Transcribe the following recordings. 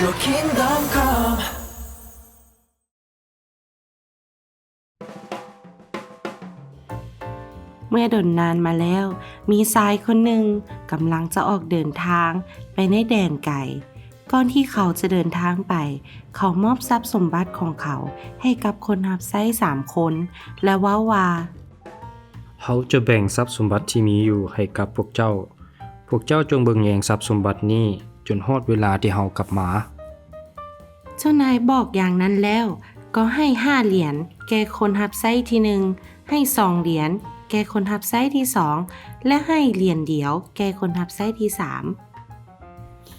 Your kingdom come. ເມື່ອດົນນານມາແລ້ວ ມີຊາຍຄົນໜຶ່ງກຳລັງຈະອອກເດີນທາງໄປໃນແດນໄກ. ກ່ອນທີ່ເຂົາຈະເດີນທາງໄປ, ເຂົາມອບຊັບສົມບັດຂອງເຂົາໃຫ້ກັບຄົນຮັບໃຊ້ສາມຄົນ ແລະ ເວົ້າວ່າ, ເຮົາຈະແບ່ງຊັບສົມບັດທີ່ມີຢູ່ໃຫ້ກັບພວກເຈົ້າ. ພວກເຈົ້າຈົ່ງເບິ່ງແຍງຊັບສົມບັດນີ້ຈົນຮອດເວລາທີ່ເຮົາກັບມາ. ເຈົ້ານາຍບອກຢ່າງນັ້ນແລ້ວ ກໍໃຫ້ຫ້າຫຼຽນແກ່ຄົນຮັບໃຊ້ທີໜຶ່ງ, ໃຫ້ສອງຫຼຽນແກ່ຄົນຮັບໃຊ້ທີສອງ ແລະ ໃຫ້ຫຼຽນດຽວແກ່ຄົນຮັບໃຊ້ທີສາມ.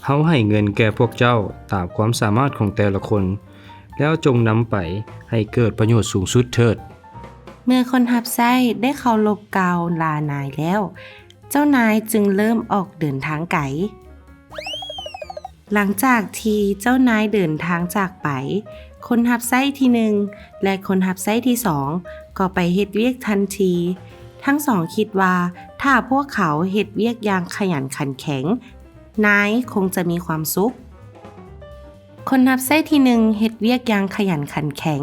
ເຮົາໃຫ້ເງິນແກ່ພວກເຈົ້າຕາມຄວາມສາມາດຂອງແຕ່ລະຄົນ, ແລ້ວຈົ່ງນຳໄປໃຫ້ເກີດປະໂຫຍດສູງສຸດເຖີດ. ເມື່ອຄົນຮັບໃຊ້ໄດ້ເຄົາລົບກ່າວລານາຍແລ້ວ, ເຈົ້ານາຍຈຶ່ງເລີ່ມອອກເດີນທາງໄກ. ຫຼັງຈາກທີ່ເຈົ້ານາຍເດີນທາງຈາກໄປ, ຄົນຮັບໃຊ້ທີໜຶ່ງ ແລະ ຄົນຮັບໃຊ້ທີສອງ ກໍໄປເຮັດວຽກທັນທີ. ທັງສອງຄິດວ່າ ຖ້າພວກເຂົາເຮັດວຽກຢ່າງຂະຫຍັນຂັນແຂງ, ນາຍຄົງຈະມີຄວາມສຸກ. ຄົນຮັບໃຊ້ທີໜຶ່ງເຮັດວຽກຢ່າງຂະຫຍັນຂັນແຂງ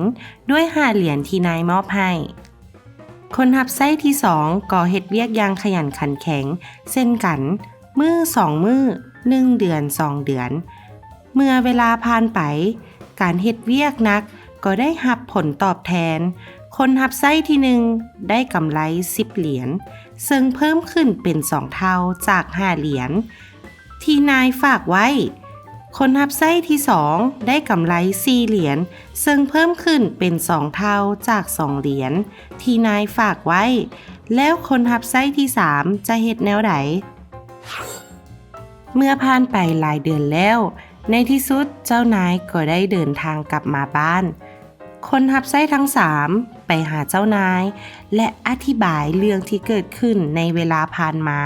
ດ້ວຍຫ້າຫຼຽນທີ່ນາຍມອບໃຫ້. ຄົນຮັບໃຊ້ທີສອງກໍເຮັດວຽກຢ່າງຂະຫຍັນຂັນແຂງເຊັ່ນກັນ, ມື້ສອງມື້, ໜຶ່ງເດືອນສອງເດືອນ. ເມື່ອເວລາຜ່ານໄປ, ການເຮັດວຽກໜັກກໍໄດ້ຮັບຜົນຕອບແທນ. ຄົນຮັບໃຊ້ທີໜຶ່ງໄດ້ກຳໄລສິບຫຼຽນ, ເຊິ່ງເພີ່ມຂຶ້ນເປັນສອງເທົ່າຈາກຫ້າຫຼຽນ ທີ່ນາຍຝາກໄວ້. ຄົນຮັບໃຊ້ທີສອງໄດ້ກຳໄລສີ່ຫຼຽນ, ເຊິ່ງເພີ່ມຂຶ້ນເປັນສອງເທົ່າຈາກສອງຫຼຽນທີ່ນາຍຝາກໄວ້. ແລ້ວຄົນຮັບໃຊ້ທີສາມຈະເຮັດແນວໃດ? ເມື່ອຜ່ານໄປຫຼາຍເດືອນແລ້ວ, ໃນທີ່ສຸດເຈົ້ານາຍກໍໄດ້ເດີນທາງກັບມາບ້ານ. ຄົນຮັບໃຊ້ທັງສາມໄປຫາເຈົ້ານາຍ ແລະ ອະທິບາຍເລື່ອງທີ່ເກີດຂຶ້ນໃນເວລາຜ່ານມາ.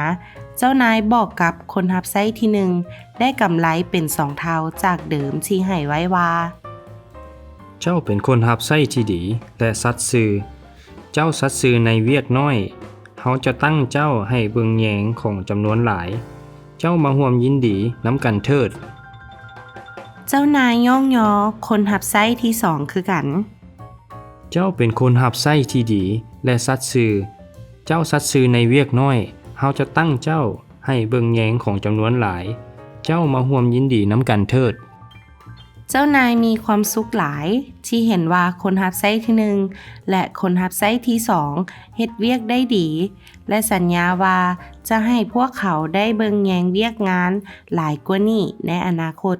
ເຈົ້ານາຍບອກກັບຄົນຮັບໃຊ້ທີໜຶ່ງໄດ້ກຳໄລເປັນສອງເທົ່າຈາກເດີມທີ່ໃຫ້ໄວ້ວ່າ, ເຈົ້າເປັນຄົນຮັບໃຊ້ທີ່ດີ ແລະ ສັດຊື່. ເຈົ້າສັດຊື່ໃນວຽກນ້ອຍ, ເຮົາຈະຕັ້ງເຈົ້າໃຫ້ເບິ່ງແຍງຂອງຈຳນວນຫຼາຍ. ເຈົ້າມາຮ່ວມຍິນດີນຳກັນເຖີດ. ເຈົ້ານາຍຍ້ອງຍໍຄົນຮັບໃຊ້ທີສອງຄືກັນ. ເຈົ້າເປັນຄົນຮັບໃຊ້ທີ່ດີ ແລະ ສັດຊື່. ເຈົ້າສັດຊື່ໃນວຽກນ້ອຍ, ເຮົາຈະຕັ້ງເຈົ້າໃຫ້ເບິ່ງແຍງຂອງຈຳນວນຫຼາຍ. ເຈົ້າມາຮ່ວມຍິນດີນຳກັນເຖີດ. ເຈົ້ານາຍມີຄວາມສຸກຫຼາຍທີ່ເຫັນວ່າຄົນຮັບໃຊ້ທີໜຶ່ງ ແລະ ຄົນຮັບໃຊ້ທີສອງເຮັດວຽກໄດ້ດີ ແລະ ສັນຍາວ່າຈະໃຫ້ພວກເຂົາໄດ້ເບິ່ງແຍງວຽກງານຫຼາຍກວ່ານີ້ໃນອະນາຄົດ.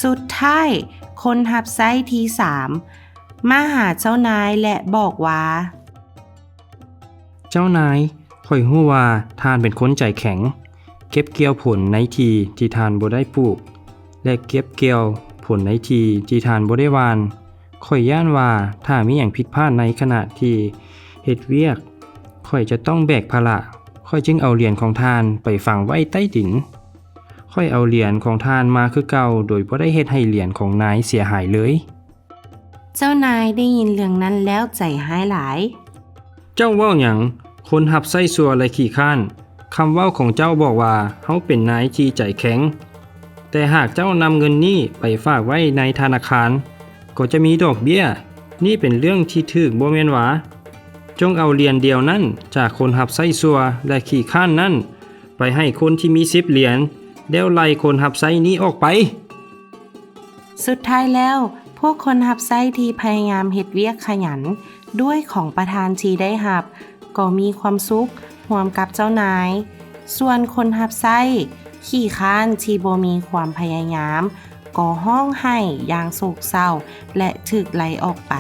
ສຸດທ້າຍ, ຄົນຮັບໃຊ້ທີສາມມາຫາເຈົ້ານາຍ ແລະ ບອກວ່າ, ເຈົ້ານາຍ, ຂ້ອຍຮູ້ວ່າທ່ານເປັນຄົນໃຈແຂງ, ເກັບກ່ຽວຜົນໃນທີ່ທີ່ທ່ານບໍ່ໄດ້ປູກ ແລະ ເກັບກ່ຽວຜົນໃນທີ່ທີ່ທ່ານບໍ່ໄດ້ຫວ່ານ. ຂ້ອຍຢ້ານວ່າຖ້າມີຫຍັງຜິດພາດໃນຂະນະທີ່ເຮັດວຽກ, ຂ້ອຍຈະຕ້ອງແບກພາລະ. ຂ້ອຍຈຶ່ງເອົາຫຼຽນຂອງທ່ານໄປຝັງໄວ້ໃຕ້ດິນ. ຂ້ອຍເອົາຫຼຽນຂອງທ່ານມາຄືເກົ່າ ໂດຍບໍ່ໄດ້ເຮັດໃຫ້ຫຼຽນຂອງນາຍເສຍຫາຍເລີຍ. ເຈົ້ານາຍໄດ້ຍິນເລື່ອງນັ້ນແລ້ວໃຈຮ້າຍຫຼາຍ. ເຈົ້າເວົ້າຫຍັງ? ຄົນຮັບໃຊ້ຊົ່ວ ແລະ ຂີ້ຄ້ານ. ຄຳເວົ້າຂອງເຈົ້າບອກວ່າເຮົາເປັນນາຍທີ່ໃຈແຂງ. ແຕ່ຫາກເຈົ້ານຳເງິນນີ້ໄປຝາກໄວ້ໃນທະນາຄານ, ກໍຈະມີດອກເບ້ຍ. ນີ້ເປັນເລື່ອງທີ່ຖືກບໍ່ແມ່ນຫວາ? ຈົ່ງເອົາຫຼຽນດຽວນັ້ນຈາກຄົນຮັບໃຊ້ຊົ່ວ ແລະ ຂີ້ຄ້ານນັ້ນ ໄປໃຫ້ຄົນທີ່ມີສິບຫຼຽນ, ແລ້ວໄລ່ຄົນຮັບໃຊ້ນີ້ອອກໄປ. ສຸດທ້າຍແລ້ວ, ພວກຄົນຮັບໃຊ້ທີ່ພະຍາຍາມເຮັດວຽກຂະຫຍັນດ້ວຍຂອງປະທານທີ່ໄດ້ຮັບ ກໍມີຄວາມສຸກຮ່ວມກັບເຈົ້ານາຍ. ສ່ວນຄົນຮັບໃຊ້ຂີ້ຄ້ານທີ່ບໍ່ມີຄວາມພະຍາຍາມ ກໍຮ້ອງໄຫ້ຢ່າງໂສກເສົ້າ ແລະ ຖືກໄລ່ອອກໄປ.